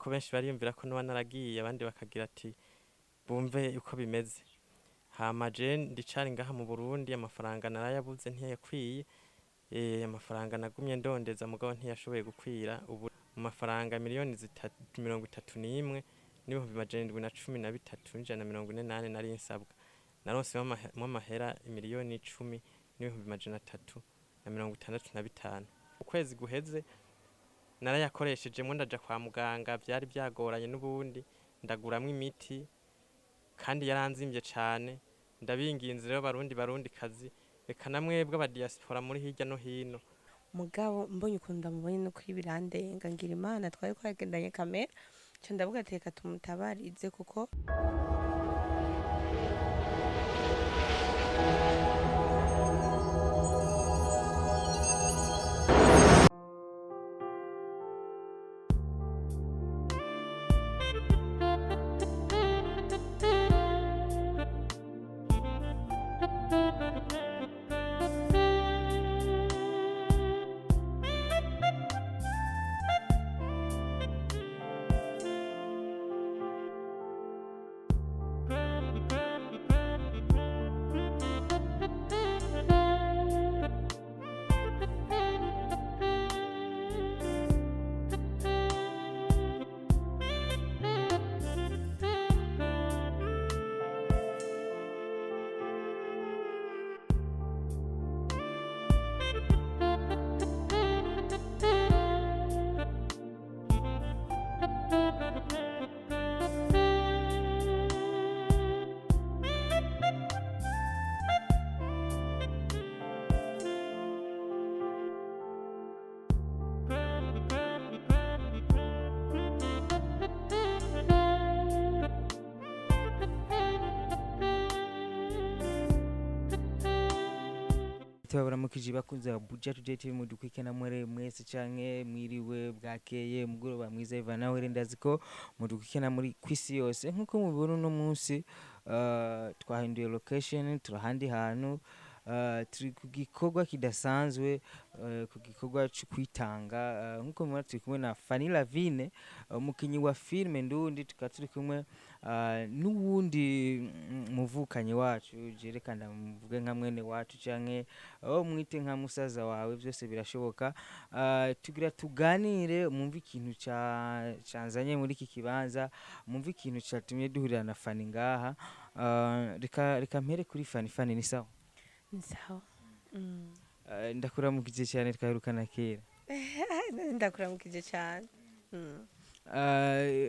Kuko benshi bariyumvira ko noba naragiye, abandi bakagira ati bumve uko bimeze. Hama je ndicari ngaha mu Burundi, amafaranga narayabuze, ntiyakwiye. Amafaranga nagumye ndondeza, mugabo ntiyashoboye gukwira. Ubu mu mafaranga 331,713,148 nari nsabwa, naronsemwo amahera 10,365,000. Ukwezi guheze narayakoreshejemwo, ndaja kwa muganga, vyari vyagoranye, n'ubundi ndaguramwo imiti kandi yaranzimvye cane. Ndabinginze rero, Barundi, Barundi kazi, reka namwebwe abadiaspora muri hirya no hino. Mugabo mbonye ukuntu ndamubonye no kuri birandenga, ngira Imana twari twagendanye kamera, nca ndavuga ati reka tumutabarize kuko Tubaburamukije bakunze ba Buja Today TV, mudukurikirana mwere mwese, canke mwiriwe, bwakeye, mugoroba mwiza, iva nawe rero ndazi ko mudukurikirana muri kwisi yose. Nkuko mubibona, uno munsi twahinduye location, turi ahandi hantu, turi ku gikorwa kidasanzwe, ku gikorwa co kwitanga. Nkuko mubibona, turi kumwe na Fanny Lavine, umukinyi wa filime ndundi, tukaba turi kumwe n'uwundi muvukanyi wacu. Je reka ndamuvuge nka mwene wacu canke aho mwite nka musaza wawe, byose birashoboka. Tugira tuganire, mwumve ikintu canzanye muri iki kibanza, mwumve ikintu catumye duhurira na Fanny ngaha. Reka mpere kuri Fanny. Fanny, ni sawa? Ni sawa. Ndakuramukije cyane, twaherukana kera. Ndakuramukije cyane.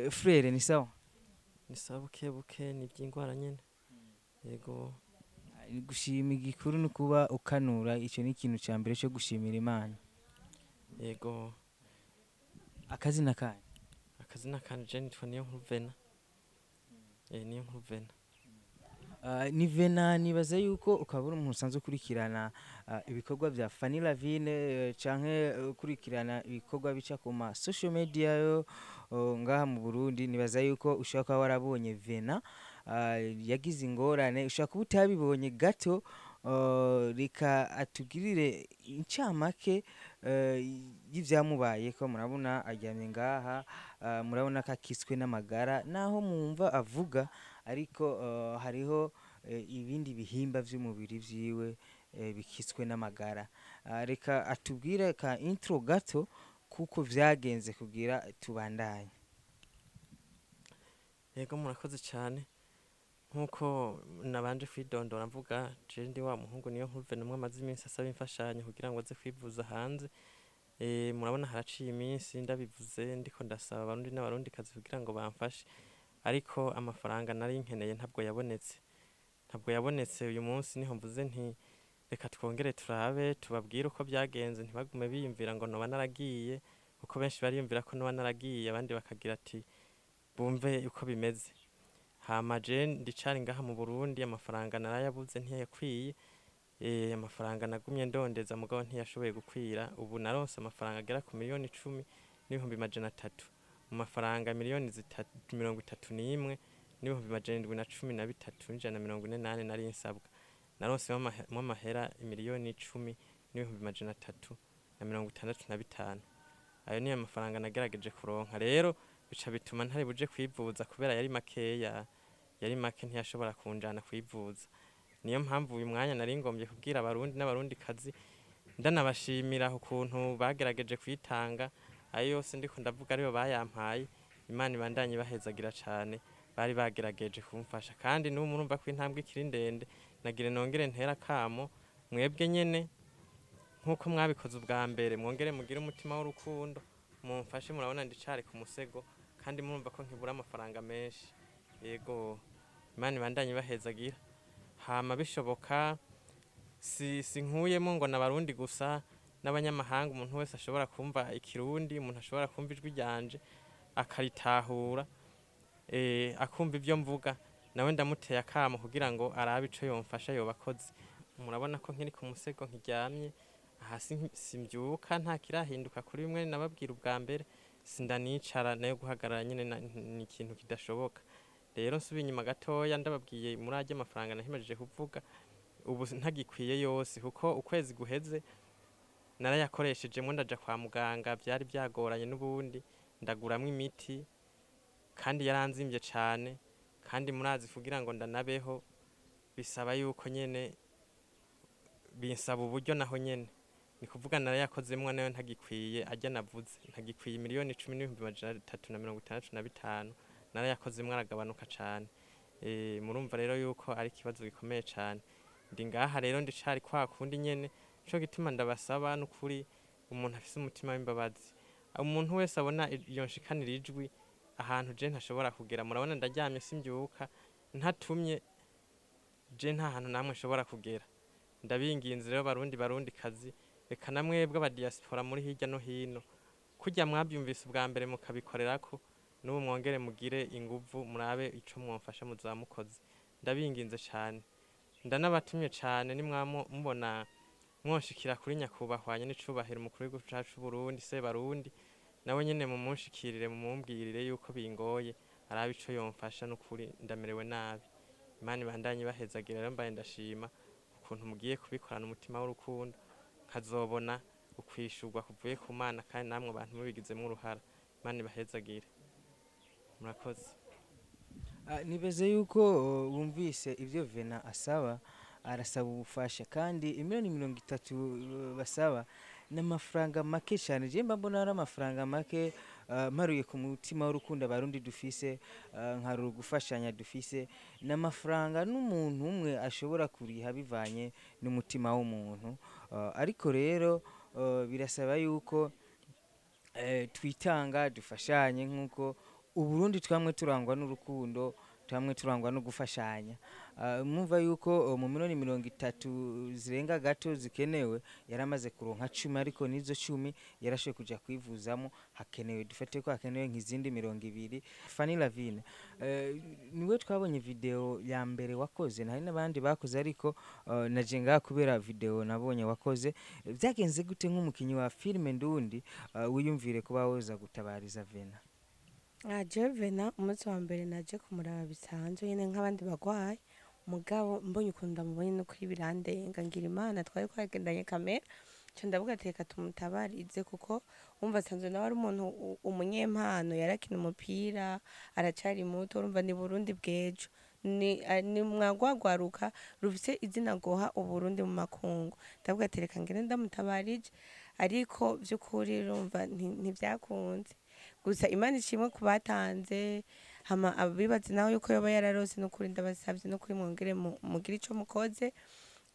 Frère, ni sawa? Ni sawa, buke buke, ni ivy'ingwara nyene, yego. Gushima igikuru ni kuba ukanura, ico ni ikintu ca mbere cyo gushimira Imana. Yego. Akazina kanyu? Akazina kanje nitwa Niyo Nkuru Vena. Niyo Nkuru Vena. Ni Vena, nibaza yuko ukaba uri umuntu usanzwe ukurikirana ibikorwa vya Fanny Lavine, canke ukurikirana ibikorwa bica ku ma social media yo ngaha mu Burundi. Nibaza yuko ushobora kuba warabonye Vena yagize ingorane, ushobora kuba utabibonye gato. Reka atugirire incamake y'ivyamubayeko. Murabona aryamye ngaha, murabona ko akitswe n'amagara, naho mwumva avuga, ariko hariho ibindi bihimba vy'umubiri vyiwe bikitswe n'amagara. Reka atubwire ka intro gato kuko vyagenze kugira tubandanye. Yego, murakoze cyane. Nk'uko nabanje kwidondora mvuga, je ndi wa muhungu Niyo Nkuru Vena, umwe amaze iminsi asaba imfashanyo kugira ngo aze kwivuza hanze. Murabona haraciye iminsi ndabivuze, ndiko ndasaba Abarundi n'Abarundikazi kugira ngo bamfashe, ariko amafaranga nari nkeneye ntabwo yabonetse, ntabwo yabonetse. Uyu munsi niho mvuze nti reka twongere turabe, tubabwire uko byagenze, ntibagume biyumvira ngo noba naragiye, kuko benshi bariyumvira ko noba naragiye, abandi bakagira ati bumve uko bimeze. Hama je ndicari ngaha mu Burundi, amafaranga narayabuze, ntiyakwiye. Amafaranga nagumye ndondeza, mugabo ntiyashoboye gukwira. Ubu naronse amafaranga agera ku 10,300,000 mu mafaranga 331,713,148 nari nsabwa, naronsemwo amahera 10,365,000. Ayo niyo mafaranga nagerageje kuronka. Rero Bica bituma ntari buje kwivuza kubera yari makeya, yari make, ntiyashobora kunjana kwivuza. Niyo mpamvu uyu mwanya nari ngombye kubwira Abarundi n'Abarundikazi, ndanabashimira ukuntu bagerageje kwitanga. Ayo yose ndiko ndavuga aribo bayampaye. Imana ibandanye ibahezagira cane, bari bagerageje kumfasha. Kandi n'ubu murumva ko intambwe ikiri ndende. Nagire nongere ntera akamo mwebwe nyene, nk'uko mwabikoze ubwa mbere, mwongere mugire umutima w'urukundo, mumfashe. Murabona ndicari ku musego, kandi murumva ko nkibura amafaranga menshi. Yego, Imana ibandanye ibahezagira. Hama bishoboka, si sinkuyemo ngo n'Abarundi gusa, n'abanyamahanga, umuntu wese ashobora kumva Ikirundi, umuntu ashobora kumva ijwi ryanje akaritahura, akumva ibyo mvuga, nawe ndamuteye akamo kugira ngo arabe ico yomfasha yobakoze. Murabona ko nkiri ku musego, nkiryamye hasi, simbyuka, nta kirahinduka kuri bimwe nababwira ubwa mbere. Sindanicara, nayo guhagarara nyene ni ikintu kidashoboka. Rero nsubiye inyuma gatoya, ndababwiye muri arya amafaranga nahimejeje kuvuga, ubu ntagikwiye yose, kuko ukwezi guheze narayakoreshejemwo ndaja kwa muganga, vyari vyagoranye n'ubundi, ndaguramwo imiti kandi yaranzimvye cane. Kandi murazi, kugira ngo ndanabeho bisaba yuko nyene binsaba uburyo, naho nyene ni kuvuga narayakozemwo, nayo ntagikwiye. Arya navuze ntagikwiye, 10,365,000, narayakozemwo aragabanuka cane. Murumva rero yuko ari ikibazo gikomeye cane. Ndi ngaha rero, ndicari kwa kundi nyene. Nico gituma ndabasaba n'ukuri, umuntu afise umutima w'imbabazi, umuntu wese abona iyo nshikanira ijwi ahantu je ntashobora kugera. Murabona ndaryamye, simbyuka, ntatumye je nta hantu namwe nshobora kugera. Ndabinginze rero, Barundi, Barundi kazi, reka namwebwe abadiaspora muri hirya no hino, kurya mwabyumvise ubwa mbere mukabikorerako, n'ubu mwongere mugire inguvu, murabe ico mwomfasha muzaba mukoze. Ndabinginze cane, ndanabatumye cane, nimwamo mubona mwonshikira kuri nyakubahwa n'icubahiro umukuru w'igihugu cacu c'Uburundi, Sebarundi, nawe nyene mumunshikirire, mumumbwirire yuko bingoye, arabe ico yomfasha. N'ukuri ndamerewe nabi. Imana ibandanye ibahezagira. Rero mbaye ndashima ukuntu mugiye kubikorana umutima w'urukundo, nkazobona ukwishurwa kuvuye ku Mana, kandi namwe abantu mubigizemwo uruhara. Imana ibahezagire, murakoze. Nibaze yuko wumvise ibyo Vena asaba. Arasaba ubufasha, kandi imiliyoni 30 basaba ni amafaranga make cyane. Je mba mbona ari amafaranga make, mparuye ku mutima w'urukundo Abarundi dufise, nkarura gufashanya dufise. Ni amafaranga n'umuntu umwe ashobora kuriha bivanye n'umutima w'umuntu. Ariko rero birasaba yuko twitanga, dufashanye, nk'uko Uburundi twamwe turangwa n'urukundo, twamwe turangwa no gufashanya. Mwumva yuko mu miliyoni 30 zirenga gato zikenewe, yaramaze kuronka 10, ariko n'izo 10 yarashoboye kuja kwivuzamo. Hakenewe, dufate ko hakenewe nk'izindi 20. Fanny Lavine, niwe twabonye video ya mbere wakoze, hari n'abandi bakoze, ariko naje ngaha kubera video nabonye wakoze. Vyagenze gute nk'umukinyi wa filime ndundi, wiyumvire kuba woza gutabariza Vena? Jewe Vena, umunsi wa mbere naje kumuraba bisanzwe nyene nk'abandi bagwayi, mugabo mbonye ukuntu ndamubonye n'ukuri birandenga. Ngira Imana twari twagendanye kamera, nca ndavuga ati reka tumutabarize, kuko wumva asanzwe nawe ari umuntu umunyempano, yarakina umupira, aracari muto. Urumva ni Burundi bw'ejo, ni mwagwagwaruka rufise izina goha Uburundi mu makungu. Ndavuga ati reka ngende ndamutabarije, ariko vy'ukuri urumva ntivyakunze. Gusa Imana ishimwe ku batanze. Hama abibaze nawe yuko yoba yararose, n'ukuri ndabasavye, n'ukuri mwongere mugire ico mukoze.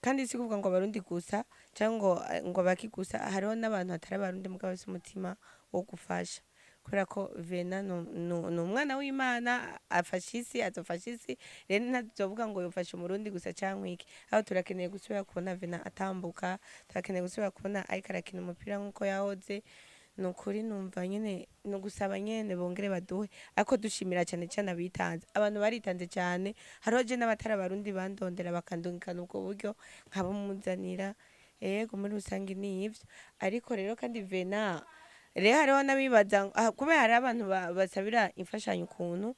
Kandi si kuvuga ngo Abarundi gusa canke ngo abaki gusa, hariho n'abantu batari Abarundi mugabo bafise umutima wo gufasha, kubera ko Vena ni umwana w'Imana, afasha isi, azofasha isi. Rero ntazovuga ngo yofasha Umurundi gusa canke iki. Aho turakeneye gusubira kubona Vena atambuka, turakeneye gusubira kubona ariko arakina umupira nk'uko yahoze. Ni ukuri numva nyene ni ugusaba nyene bongere baduhe, ariko dushimira cane cane abitanze. Abantu baritanze cane, hariho je n'abatari Abarundi bandondera bakandungikana ubwo buryo nkabumuzanira. Ego, muri rusange ni ivyo. Ariko rero kandi Vena rero hariho n'abibaza kubera hariho abantu basabira imfashanyo ukuntu.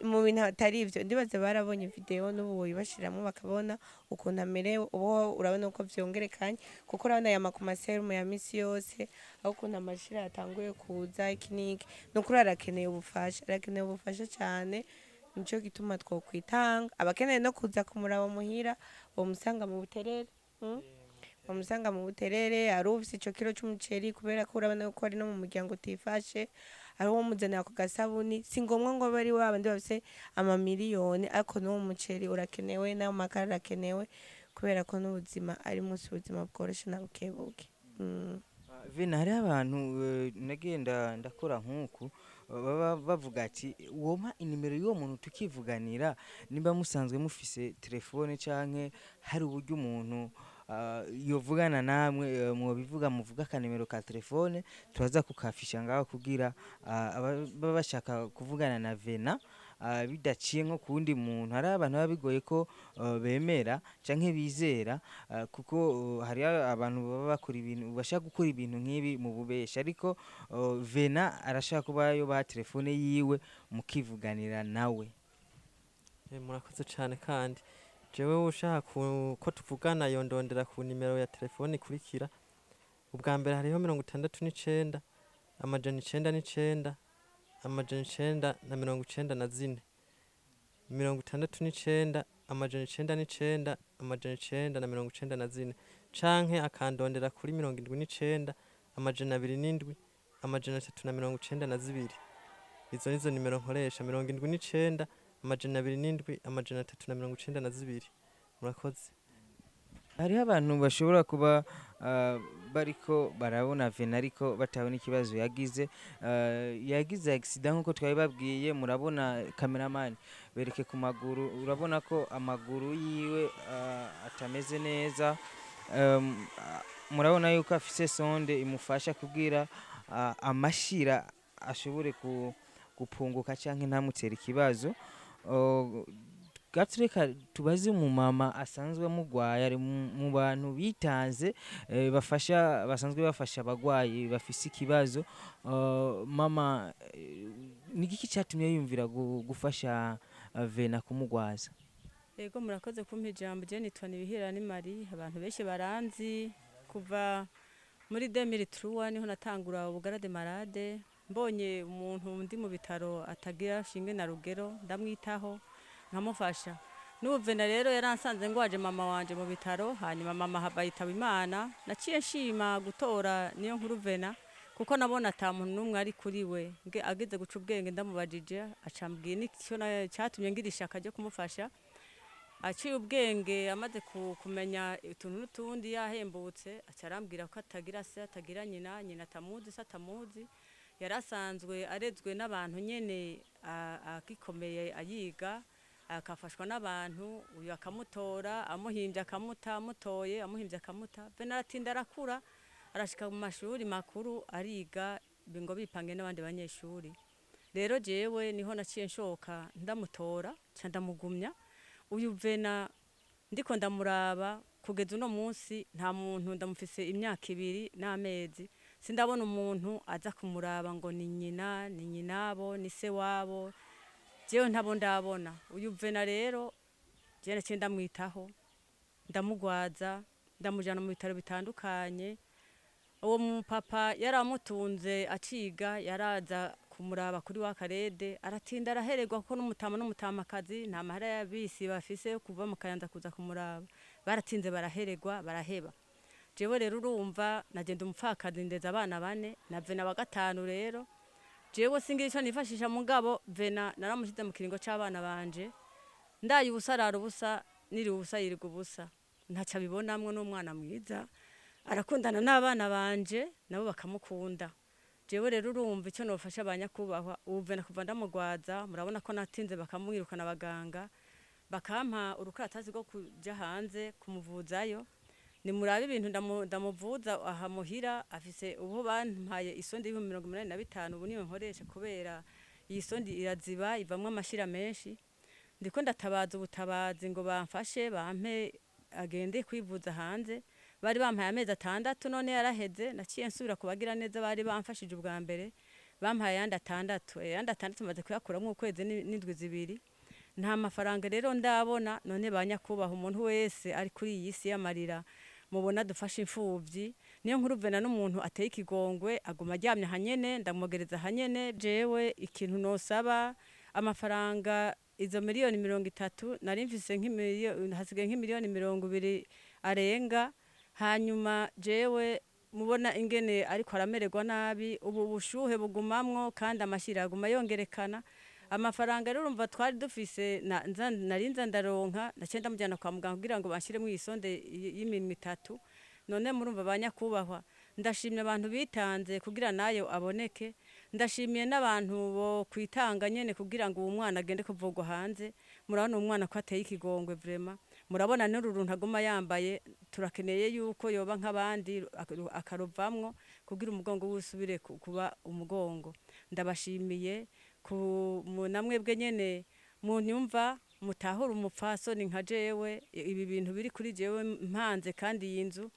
Mu bintu atari ivyo, ndibaza barabonye video n'ubu woyibashiramwo bakabona ukuntu amerewe. Ubu urabona uko vyongerekanye, kuko urabona yama ku maserumu ya misi yose, aho ukuntu amashira yatanguye kuza iki n'iki. Nukuri arakeneye ubufasha, arakeneye ubufasha cane. Nico gituma twokwitanga, abakeneye no kuza kumuraba muhira bomusanga mu Buterere, Bamusanga mu Buterere. Ari ufise ico kiro c'umuceri, kubera ko urabona ko ari no mu muryango utifashe, ari uwo muzanira ku gasabuni. Si ngombwa ngo abe ari wa bandi bafise amamiliyoni, ariko n'uwo muceri urakenewe, n'ayo makara arakenewe, kubera ko n'ubuzima ari munsi, ubuzima bworoshe na bukebuke. Vena, hariho abantu nagenda ndakora nk'uku baba bavuga ati wompa inimero y'uwo muntu tukivuganira. Nimba musanzwe mufise telefone canke hari uburyo umuntu yovugana namwe, mwobivuga, muvuga akanimero ka telefone, turaza kukafisha ngaho kugira ababa bashaka kuvugana na Vena bidaciye nko kuwundi muntu. Hari abantu baba bigoye ko bemera canke bizera, kuko hariho abantu baba bakora ibintu, bashaka gukora ibintu nk'ibi mu bubeshi, ariko Vena arashaka kuba yobaha telefone yiwe mukivuganira nawe. Murakoze cane. Kandi jewe ushaka ko tuvugana yondondera ku nimero ya telefone ikurikira. Ubwa mbere hariho 69 909 994, 69 909 994, canke akandondera kuri 79 207 392. Izo nizo nimero nkoresha: 79 207 392. Murakoze. Hariho abantu bashobora kuba bariko barabona Vena ariko batabona ikibazo yagize. Yagize accident nkuko twabibabwiye. Murabona, cameraman, bereke ku maguru, urabona ko amaguru yiwe atameze neza. Murabona yuko afise sonde imufasha kugira amashira ashobore gupunguka canke ntamutere ikibazo. Gato reka tubaze umumama asanzwe amugwaye, ari mu bantu bitanze, bafasha, basanzwe bafasha abagwayi bafise ikibazo. Mama, ni igiki catumye yumvira gufasha Vena kumugwaza? Yego, murakoze kumpa ijambo. Je nitwa Nibihira ni Marie, abantu benshi baranzi. Kuva muri 2003 niho natangura ubugarde malade. Mbonye umuntu ndi mu bitaro atagira shinge na rugero, ndamwitaho nkamufasha. N'ubu Vena rero yaransanze ngwaje mama wanje mu bitaro, hanyuma mama hava yitaba Imana. Naciye nshima gutora Niyo Nkuru Vena, kuko nabona ata muntu n'umwe ari kuri we. Nge ageze guca ubwenge ndamubajije, acambwiye n'icyo cyatumye ngira ishaka ryo kumufasha. Aciye ubwenge, amaze kumenya utuntu n'utundi, yahembutse, aca arambwira ko atagira se, atagira nyina, nyina atamuzi, se atamuzi. Yari asanzwe arezwe n'abantu nyene, agikomeye ayiga, akafashwa n'abantu. Uyu akamutora amuhimbye akamuta, amutoye amuhimbye akamuta. Vena aratinda arakura, arashika mu mashuri makuru, ariga ngo bipange n'abandi banyeshuri. Rero jewe niho naciye nshoka ndamutora, nca ndamugumya. Uyu Vena ndiko ndamuraba kugeza uno munsi, nta muntu ndamufise, imyaka 2 n'amezi, sindabona umuntu aza kumuraba ngo ni nyina, ni nyinabo, ni se wabo. Jewe ntabo ndabona. Uyu Vena rero jewe naciye ndamwitaho, ndamugwaza, ndamujana mu bitaro bitandukanye. Uwo mupapa yaramutunze aciga, yaraza kumuraba kuri wa karede. Aratinda arahererwa, kuko n'umutama n'umutamakazi nta mahera ya bisi bafise yo kuva mu Kayanza kuza kumuraba. Baratinze barahererwa, baraheba. Jewe rero urumva nagenda umupfakazi, ndeza abana bane na Vena wa gatanu. Rero jewe singira ico nifashisha, mugabo Vena naramushize mu kiringo c'abana banje. Ndaye ubusa arara ubusa, niriwe ubusa yirirwa ubusa, ntaco abibonamwo. N'umwana mwiza, arakundana n'abana banje, nabo bakamukunda. Jewe rero urumva icyo nofasha abanyakubahwa, ubu Vena kuva ndamugwaza, murabona ko natinze bakamwirukana, abaganga bakampa urukaratasi rwo kuja hanze kumuvuzayo. Nimurabe ibintu ndamuvuza aha muhira. Afise ubu bampaye isonde y'85,000, ubu niyo nkoresha, kubera iyi sonde iraziba, ivamwo amashira menshi. Ndiko ndatabaza ubutabazi ngo bamfashe, bampe agende kwivuza hanze. Bari bampaye amezi 6, none yaraheze. Naciye nsubira kubagira neza bari bamfashije ubwa mbere. Bampaye ayandi 6, ayandi 6 maze kuyakuramwo ukwezi n'indwi 2. Nta mafaranga rero ndabona. None ba nyakubaha, umuntu wese ari kuri iyi si y'amarira mubona dufashe imfuvyi, niyo nkuru Vena n'umuntu ateye ikigongwe, aguma aryamye hanyene, ndamwogereza hanyene. Jewe ikintu nosaba, amafaranga izo miliyoni 30 nari mfise, hasigaye nk'imiliyoni 20 arenga. Hanyuma jewe mubona ingene ariko aramererwa nabi, ubu bushuhe bugumamwo kandi amashira aguma yongerekana. Amafaranga rero urumva twari dufise nari nza ndaronka, naciye ndamujyana kwa muganga kugira ngo banshiremo iyi sonde y'iminwa 3. None murumva ba nyakubahwa, ndashimye abantu bitanze kugira nayo aboneke, ndashimiye n'abantu bo kwitanga nyene kugira ngo uwo mwana agende kuvurwa hanze. Murabona uwo mwana ko ateye ikigongwe vraiment, murabona n'uru runtu aguma yambaye. Turakeneye yuko yoba nk'abandi akaruvamwo kugira umugongo wiwe usubire kuba umugongo. Ndabashimiye ku namwebwe nyene munyumva, mutahura umupfasoni nka jewe, ibi bintu biri kuri jewe mpanze. Kandi iyi nzu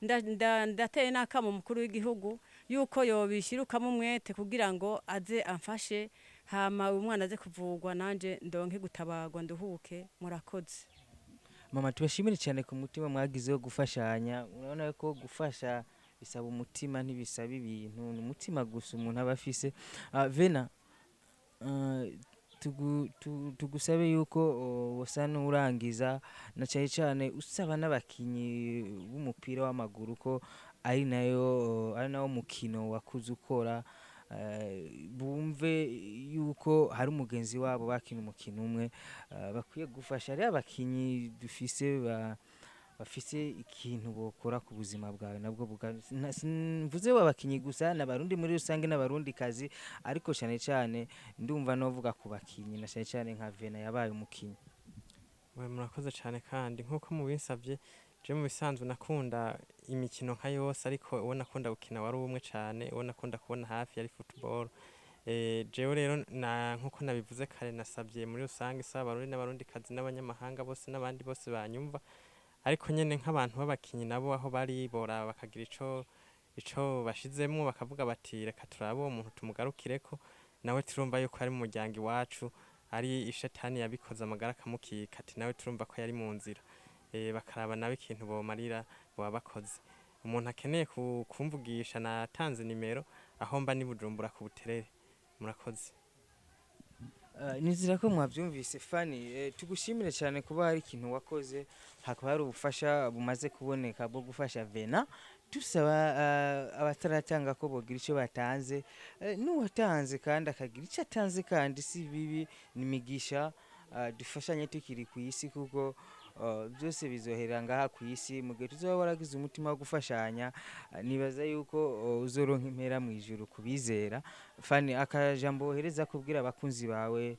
ndateye n'akamo umukuru w'igihugu yuko yobishirukamo umwete kugira ngo aze amfashe, hama umwana aze kuvurwa, nanje ndonke gutabagwa nduhuke. Murakoze. Mama, tubashimire cyane ku mutima mwagize wo gufashanya. Urabona ko gufasha bisaba umutima, ntibisaba ibintu, ni umutima gusa umuntu aba afise. Vena, tugusabe yuko wosa n'urangiza, na cyane cyane usaba n'abakinyi b'umupira w'amaguru, ko ari nayo ari nawo mukino wakuze ukora, bumve yuko hari umugenzi wabo bakina umukino umwe, bakwiye gufasha. Hariho abakinyi dufise bafise ikintu bokora ku buzima bwawe nabwo mvuze abakinyi gusa, n'abarundi muri rusange n'abarundi kazi, ariko cyane cyane ndumva novuga ku bakinyi, na cyane cyane nka Vena yabaye umukinyi. We, murakoze cyane. Kandi nk'uko mubinsabye, je mu bisanzwe nakunda imikino nka yose, ariko uwo nakunda gukina wari umwe cyane, uwo nakunda kubona hafi yari football. Jewe rero na nkuko nabivuze kare, nasabye muri rusange saba abarundi n'abarundi kazi n'abanyamahanga bose n'abandi bose banyumva, ariko nyene nk'abantu b'abakinyi nabo aho bari boraba bakagira ico bashizemwo, bakavuga bati reka turabe uwo muntu tumugarukireko, nawe turumva yuko ari mu muryango iwacu, ari ishetani yabikoze amagara akamukika, ati nawe turumva ko yari mu nzira. Bakaraba nawe ikintu bomarira boba bakoze. Umuntu akeneye kumvugisha, natanze nimero, aho mba ni Bujumbura ku Buterere. Murakoze. Nizera ko mwabyumvise. Fani, tugushimire cyane kuba hari ikintu wakoze, hakaba hari ubufasha bumaze kuboneka bwo gufasha Vena. Dusaba abataratanga ko bogira icyo batanze, n'uwatanze kandi akagira icyo atanze, kandi si bibi, ni imigisha. Dufashanye tukiri ku isi, kuko byose bizoherera ngaha ku isi. Mu gihe tuzoba waragize umutima wo gufashanya, nibaza yuko uzoronka impera mu ijuru kubizera. Fani, akajambo wohereza kubwira abakunzi bawe,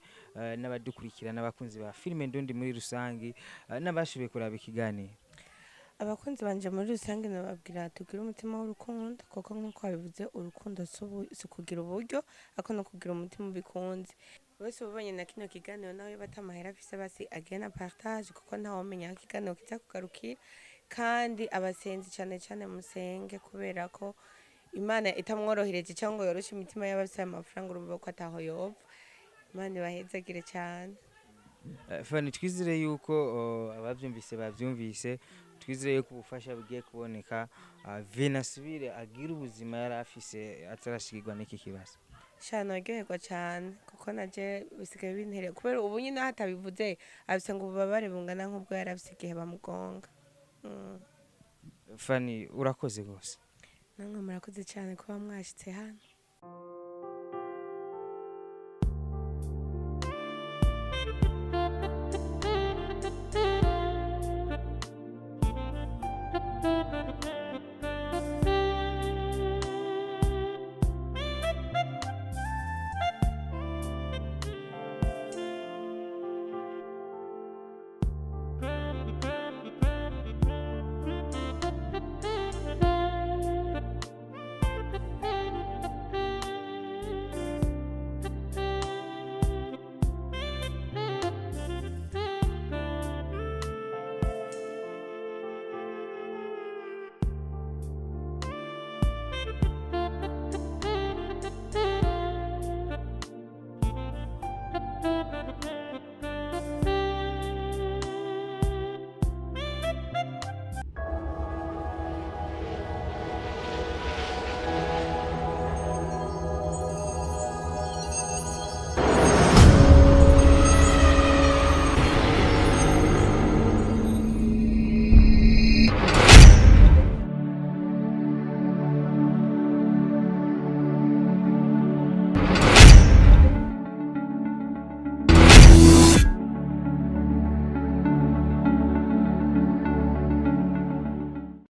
n'abadukurikira n'abakunzi ba filime ndundi muri rusangi, n'abashoboye kuraba ikiganiro? Abakunzi banje muri rusange, nababwira tugire umutima w'urukundo, kuko nk'uko babivuze, urukundo si ukugira uburyo, ariko no kugira umutima ubikunze. Bose ubonye na kino kiganiro, nawe batamahera afise, basi agena partage, kuko ntawomenya aho ikiganiro kiza kugarukira. Kandi abasenzi cyane cyane musenge, kubera ko Imana itamworohereje cyangwa ngo yoroshe imitima y'abafise ayo mafaranga, urumva ko ataho yova. Imana ibahezagire cyane. Fani, twizere yuko abavyumvise bavyumvise, twizere yuko ubufasha bugiye kuboneka, Vena asubire agire ubuzima yari afise atarashikirwa n'iki kibazo. Sha, naryoherwa cyane, kuko naje bisigaye bintereye, kubera ubu nyine aho atabivuze afise ngo ububabare bungana nk'ubwo yari afise igihe bamugonga. Fani, urakoze rwose. Namwe murakoze cyane kuba mwashitse hano.